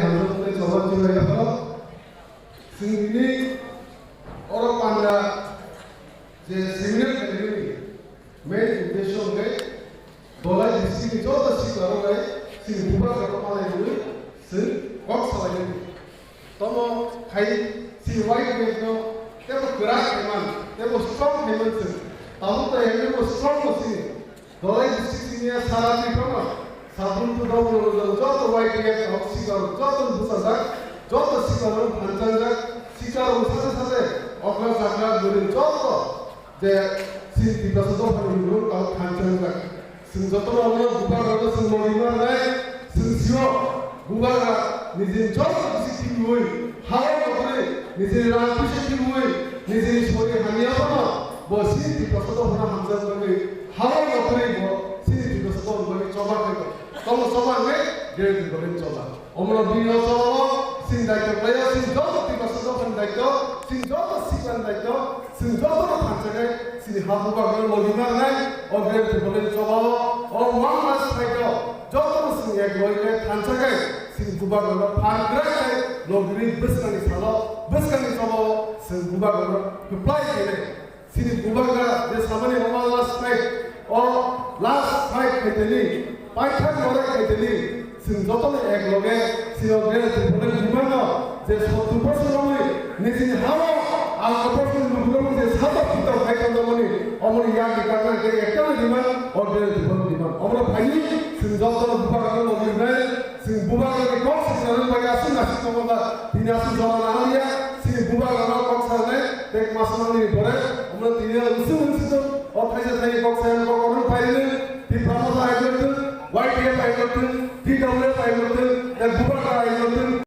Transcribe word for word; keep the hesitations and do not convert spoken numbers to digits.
Hamjakmani choba chwrai yapharo. Chwng bini oro panda je seminar khaimani main uddesho hwnkhe Dholai district ni joto sikla rok bai chini bubagra rok malai rwui chwng kok salai nai. Tomo khai chini Y T F no tebo kwrak khaiman, tebo strong khaiman chwng. Tabuk tai hai tebo strong no chini. Dholai district sini sara Tripura no, sabun tu dong lo lo joto Y T F rok sikla rok joto bwsajak, joto sikla rok phanjangjak, sikla rok sate sate okra jakra guri joto je chini Tiprasa dophani rok tamo phanjangjak. Chwng joto rok no bubagra rok no chwng logi manai, chwng sio. Bubagra nijini joto bisi thwiwi, hao nokri nijini rang puisa thwiwi, nijini sori hamya phano bo chini Tiprasa dophano hamjak bagwi, hao nokri bo chini Tiprasa dophano bagwi choba khaio. Tomo choba hwnkhe Greater Tipraland choba. Omono bini o choba o chini daityo khlaio, chini joto Tiprasa dophani daityo, chini joto siklani daityo, chini joto no thansa khe chini ha bubagra no logi manai, o Greater Tipraland choba o, o one last fight o. Jotono chwng ek loi khe thansa khe chwng bubagrano phan kwrak khe nogini bwskangni salo, bwskangni choba o chwng bubagrano kwplai khe nai. Chini bubagra je samani omo last fight, o last fight khaiteni, paithak lorek khaiteni, chwng jotono ek loge chini o Greater Tipraland demand no je sottur bosor romwi nijini hao ang o bosor ni lukurok je satok pitok khai tongmani omoni yakni kakna je ekta demand o Greater Tipraland demand. Omo phaini chwng jotono bubagrano logi wngnai, chwng bubagrani kok siknani bagwi aswk nasik tongo ba, tini aswk jora nangya, chini bubagrano kok sanai, tei masa nangni pore, omo tini aswk wngsi tong, o thaisa thaini kok saya kok ono phaini, Tipra Motha aigotwng, Y T F aigotwng, T W F aigotwng, tei bubagra aigotwng,